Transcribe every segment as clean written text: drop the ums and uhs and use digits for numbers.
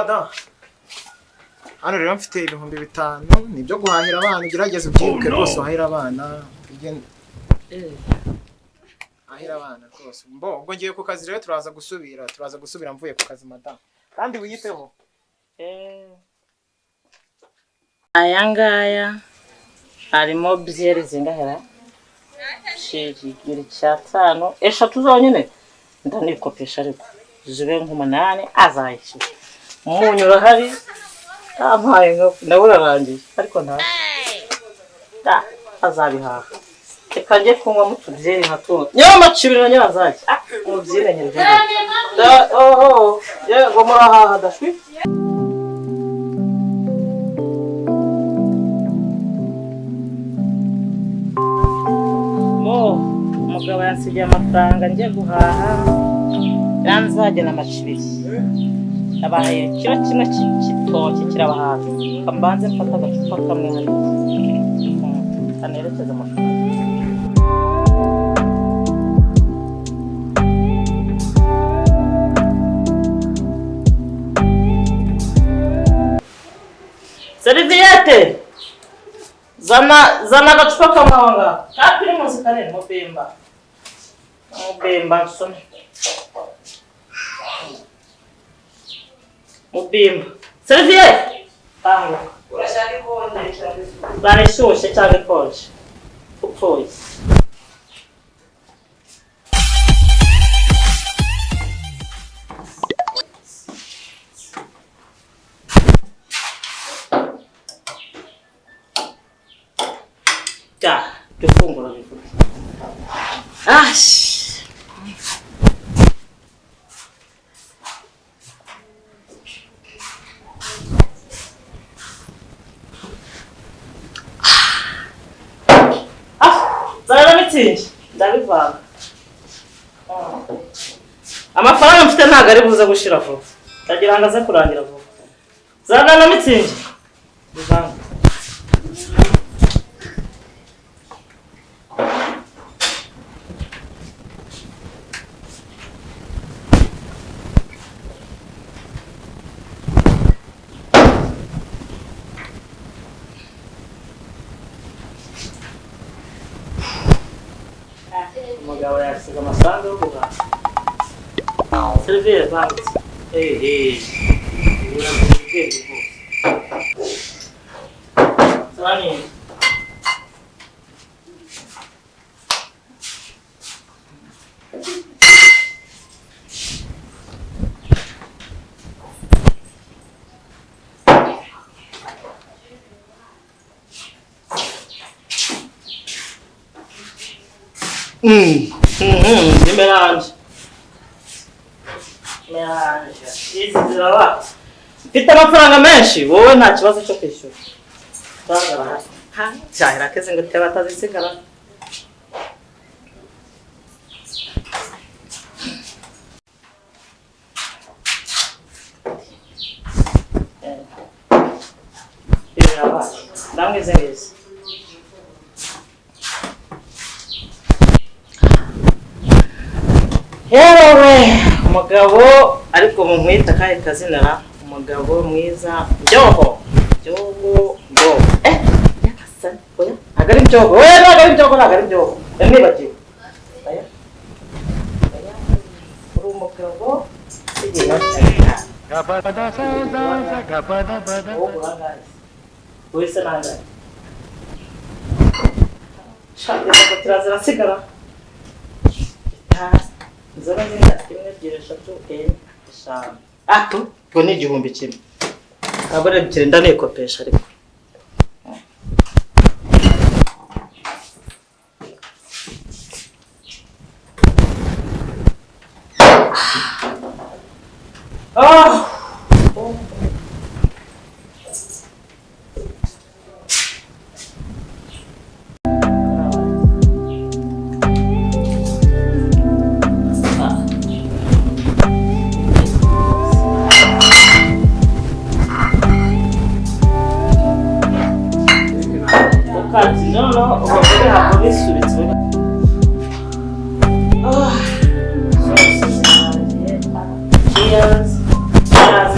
Madamu, hano rero mfite 5000, nibyo guhahira abana. Ugerageze ubyibuke rwose, uhahira abana. Ahira abana rwose. Mbo ubwo ngiye ku kazi rero, turaza gusubira mvuye ku kazi, madamu, kandi wiyiteho. Aya ngaya harimo byeri zingahera bibiri cyatanu, eshatu zonyine ndanikopesha, ariko zibe nk'umunani azayishyura. Umunyu urahari, yampaye nka nawe urarangiye, ariko nta azabihaha. Reka njye kunywa mu tubyeri nka tuno nyamacibiri na nyirazaki mubyimenyere. Oho, yego, murahaha dashwi. Mo umugabo yansigiye amafaranga njye guhaha, yanzagena amacibiri. Abahaye ikiro kimwe cy'igitoki kirabahaza. Mbanze mfata agacupa kamwe hariya kanerekeza amafaranga. Seriviyete, zana, zana agacupa kamwe aho ngaho ka Primus kanini. Mubimba, mubimba, nsome mubimba. Seriviyete, banguka. Zana ishyushye cyangwa ikonje, upfuye. Ja, iryo funguro rivuga. Ash! Ah, zana na Mützig. Ndabivanga. Amafaranga mfite ntabwo ari buze gushira vuba. Ndagira ngo aze kurangira vuba. Zana na Mützig. Bivanga. Umugabo yasiga amafaranga yo guhaha. Seriveri bangutse. Ehe. Ubwenge bwose. Sani. Ni mélange. Mélange. Izi ziraba. Mfite amafaranga menshi, wowe nta kibazo cyo kwishyura. Cyahera keze ngo teba atazisigara. Biraba. Ndamwize neza. Yewe, umugabo, ariko mumwita akahe kazina ra? Umugabo mwiza, Byoho, Byogo, Byogo, nyagasani, oya, ntabwo ari Byogo, oya, ntabwo ari Byogo, ntabwo ari Byogo, nibagiwe, oya, oya, uri umugabo usigaye wowe urangaye, wowe se nangaye? Shaka kirazira, sigara inzoga zingahe? Imwe, ebyiri, eshatu, enye, eshanu. Ah, ubwo ni 1000. Ntabwo ari ebyiri, ndanikopesha ariko. Ah! Ah. Ukati noneho uba ntabwo bisubitse. Ah, cheers. Cheers.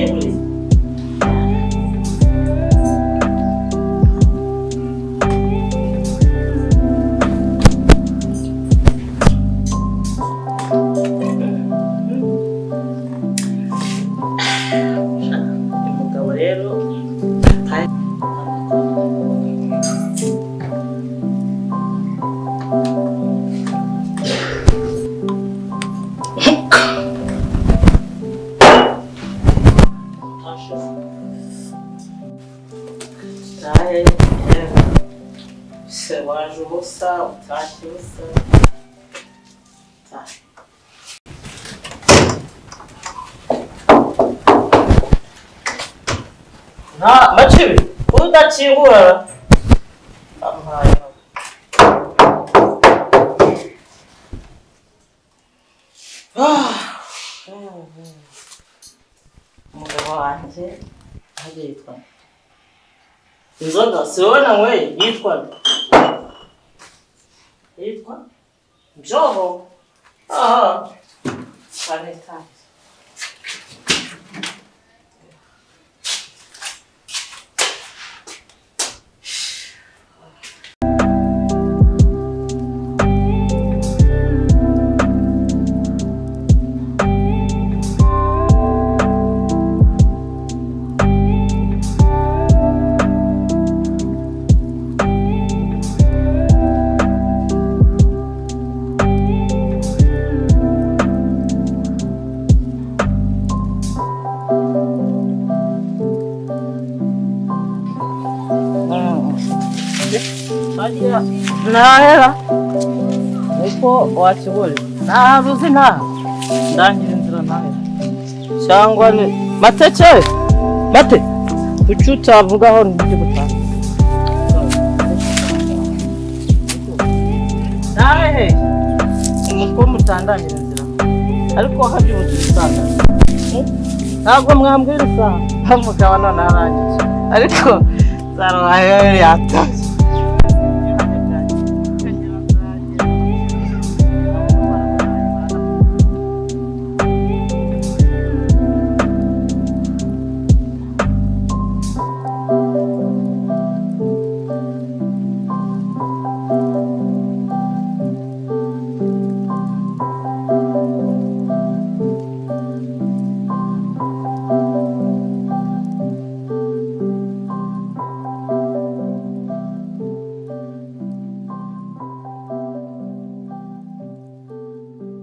Nyiguriye. Umugabo rero utahe se waje ubusa utashye ubusa utahe. Nta macibi udakingura ampaye. Umugabo wanjye hajya yitwa nde? Inzoga si wowe nanyweye yitwa nde? Yitwa Byobo. Aha cyane cyane. Nahera uko wakibonye ntahantu uzi ntaha ndangira inzira ntahera cyangwa ni mateke mate kuki utavugaho ntibyo gutaha ntahe umukobwa mutandangira inzira ariko habyibutse usanga ntabwo mwambwira isaha mugabo none arangije ariko zaruhaye yatashye.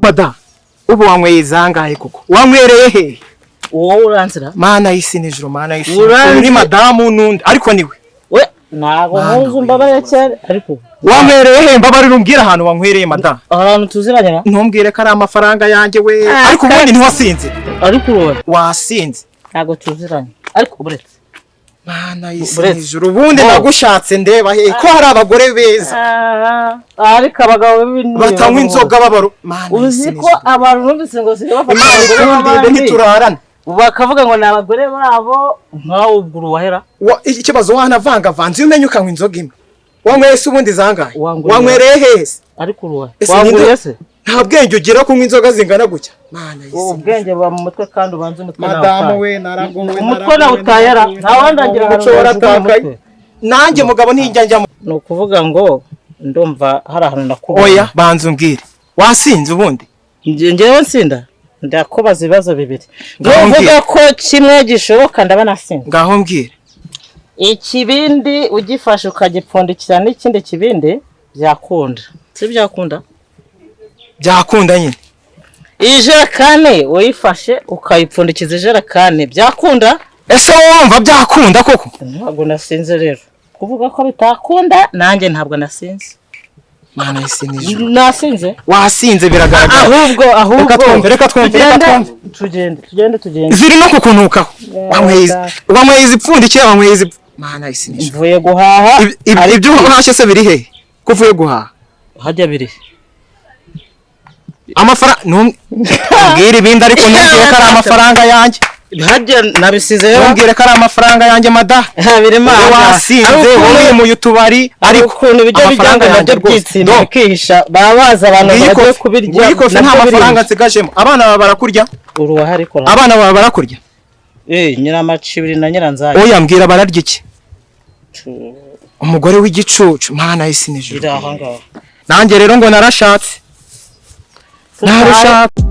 Mada, ubu wanyweye zangahe koko? Wanywereye he? Wowe uranzira. Mana y'isi n'ijuru, mana y'isi. Uranzi. Uyu ni madamu n'undi ariko niwe. We ntabwo Mana nkuzi umbabarire cyane ariko Wanywereye he? Mbabarira umbwire ahantu wanywereye madamu. ahantu tuziranye na Ntumbwire ko ari amafaranga yanjye we. Ariko ubundi ntiwasinze. ariko wowe Wasinze. ntabwo tuziranye ariko buretse Mana y'isi Buretse. n'ijuru, ubundi Oh. nagushatse ndeba he ko hari abagore beza ariko abagabo b'ibintu batanywa inzoga babaro. Mana uzi y'isi ko n'ijuru. abantu numvise ngo sigaye bafata Imana abagore ikundinde b'abandi ntiturarana. bakavuga ngo ni abagore babo nkawe ubwo uruwahera. Ikibazo wanavangavanze iyo umenye ukanywa inzoga imwe. Wanyweye se ubundi zangahe? Wanguriye. Wanywereye he se? Ariko uruwahe Ese wanguriye ninde- se? Nta bwenge ugira kunywa inzoga zingana gutya. Mana y'isi. Ubwenge buba mu mutwe kandi ubanza umutwe nawe Madamu utaye. we naragowe. Umutwe nawe utayera nta wandangira ahantu Umuco wajugunya waratakaye. umutwe. Nanjye mugabo ntijya njya Ni ukuvuga ngo ndumva hari ahantu nakubonye. Oya banza umbwire. Wasinze ubundi? Njyewe nsinda ndakubaza ibibazo bibiri. Ngaho Nuvuga mbwira. ko kimwe gishoboka ndaba nasinze. Ngaho mbwire. Ikibindi ugifashe ukagipfundikira n'ikindi kibindi byakunda. Si byakunda? Byakunda nyine. Ijerekani uyifashe ukayipfundikiza ijerekani byakunda? Ese wowe wumva byakunda koko? Ntabwo nasinze rero. Kuvuga ko bitakunda nanjye ntabwo nasinze. Mana y'isi n'ijuru. Nasinze? Wasinze biragaragara. Ahubwo ahubwo Reka twumve, reka twumve, reka twumve. Tugende tugende tugende. Ziri no kukunukaho. Wanyweye izipfundikiye, wanyweye izipfu. Mana y'isi n'ijuru. Mvuye guhaha. Ibyo uhashye se biri he? Ko uvuye guhaha? Hajya biri. Amafaranga ntumbwire ibindi ariko ntumbwire ko ari amafaranga yanjye. Hajya nabisize rero. Ntumbwire ko ari amafaranga yanjye mada. Birimo Wowe wasinze, wowe mu utubari ariko ukuntu ibiryo amafaranga bijyana yanjye nabyo rwose. byitsinda Do, bikihisha baba bazi abantu ngiyi bagiye kofi, kubirya ngiyi kofi nta nabyo mafaranga birihisha. nsigajemo. Abana bawe barakurya? Uruwaha ariko Abana bawe barakurya? Nyiramacibiri na Nyiranzage. Oya mbwira bararya iki? Umugore w'igicucu mana y'isi n'ijuru. Iri aha ngaha. Nanjye rero ngo narashatse. Narashatse.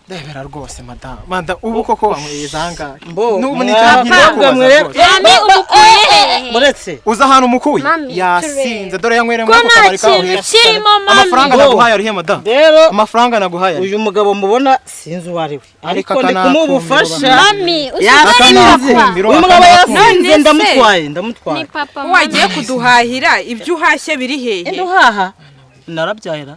Ndebera rwose madam. Manda ubu koko wanyweye zangahe? N'ubu ni mwakobwa mwe. Mami umukuye hehe? Muretse. Uza ahantu umukuye? Mami, Yasinze dore yanywereye Ko muri ako nta kabari kaho kintu hepfo. kirimo mami. Amafaranga naguhaye arihe madam? Rero Amafaranga naguhaye arihe? uyu mugabo mubona sinzi uwo ari we. Ariko Ariko ndi akanakumiro kumubufasha. Mami Yasinze. usigaye Uyu mugabo yasinze None se? ndamutwaye ndamutwaye. Ni papa Ko wagiye kuduhahira ibyo uhashye biri hehe? Ende uhaha? Narabyahera.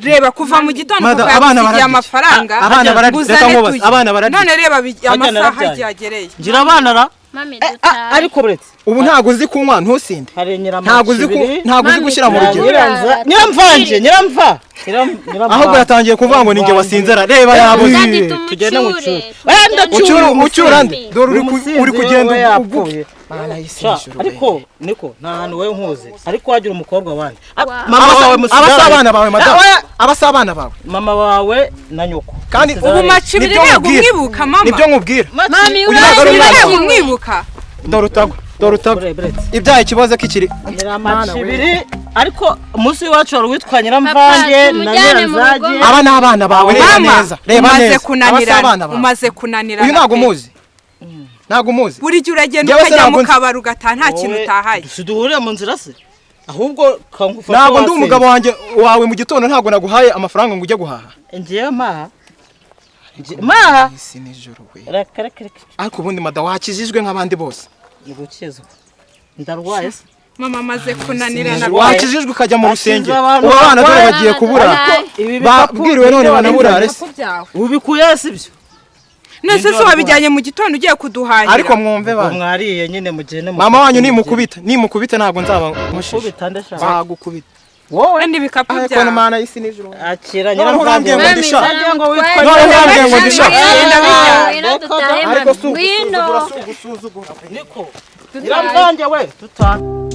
Reba kuva mu gitondo Mada, papa abana yagusigiye bararya. amafaranga. Abana bararya. ngo uzane Reka nkubaze, turye. abana bararya. None reba amasaha narabyaye. yagereye. Ngira abana ra? Mami dutahe. Ariko buretse. Ubu ntago uzi kunywa ntusinde. Hari Ntago uzi ku Nyiramacibiri. ntago uzi Mami, gushyira mu rugero. turabura. Nyiramvanje, nyiramva. Ahubwo yatangiye kuvuga ngo ninjye wasinzira. Reba yabuze. Daddy Tugende mu tumucyure. cyure. Oya, ndacyura. Ucyura ucyura nde? Dore uri Umusinzi uri kugenda we ubu. yapfuye. Mana y'isi Sha, n'ijuru. ariko niko nta hantu wewe nkuzi ariko wagira umukobwa wanjye. Wa- Mama wawe Aba si musigaranye. abana bawe madam. Oya, Aba si abana bawe. mama wawe na nyoko. Kandi Ubu Macibiri Nibyo ntabwo nkubwira. umwibuka mama. Nibyo nkubwira. Mami Uyu ntabwo ari Macibiri umwana ntabwo wawe. umwibuka. Dore utagwa. Dore utagwa. Buretse. Ibyaha ikibazo kikiri. Nyiramacibiri ariko umunsi w'iwacu wari uwitwa Nyiramvange Papa, na tumujyane mu Nyiranzage. rugo. Aba ni abana bawe reba Mama, neza. Reba umaze neza. Aba si kunanirana. abana bawe. Umaze kunanirana. Uyu ntago pe. umuzi. Ntago umuzi. Buri gihe uragenda Njyewe se ukajya mu ntabwo nzi. kabari ugataha nta kintu utahaye. Si duhurira mu nzira se? Ahubwo kangufasha. Ntabwo ndi umugabo wanjye wawe mu gitondo ntabwo naguhaye amafaranga ngo ujye guhaha. Ngiye maha. Maha. Isi n'ijuru we. Reka reka reka. Ariko ubundi mada wakijijwe nk'abandi bose. Ni gukizwa. Ndarwaye se. Mama amaze kunanirana. Wakijijwe ukajya mu rusengero. abantu Ubu abana dore barwaye. bagiye kubura. Ibi bikapu Babwiriwe none nibyo banaburare se. Ibikapu byawe. Ubikuye si byo? None se wabijyanye mu gitondo ugiye kuduhahira. Ariko mwumve Ubwo bana. mwariye nyine mugende mu. Mama wanyu nimukubita, nimukubita ntabwo nzaba nkushije. Mukubita ndashaka. Nzagukubita. Wowe Wenda ibikapu Ariko byawe. mana y'isi n'ijuru. akira Noneho Nyiramvange. urambwiye ngo Mami, ndisha. zana Ngo witwa mutware. Noneho urambwiye ngo ndisha. Genda bijyana. Ngwino dutahe Ariko mami. si Ngwino. ugusuzugura, si ugusuzugura. Niko. Nyiramvange we. Tutana.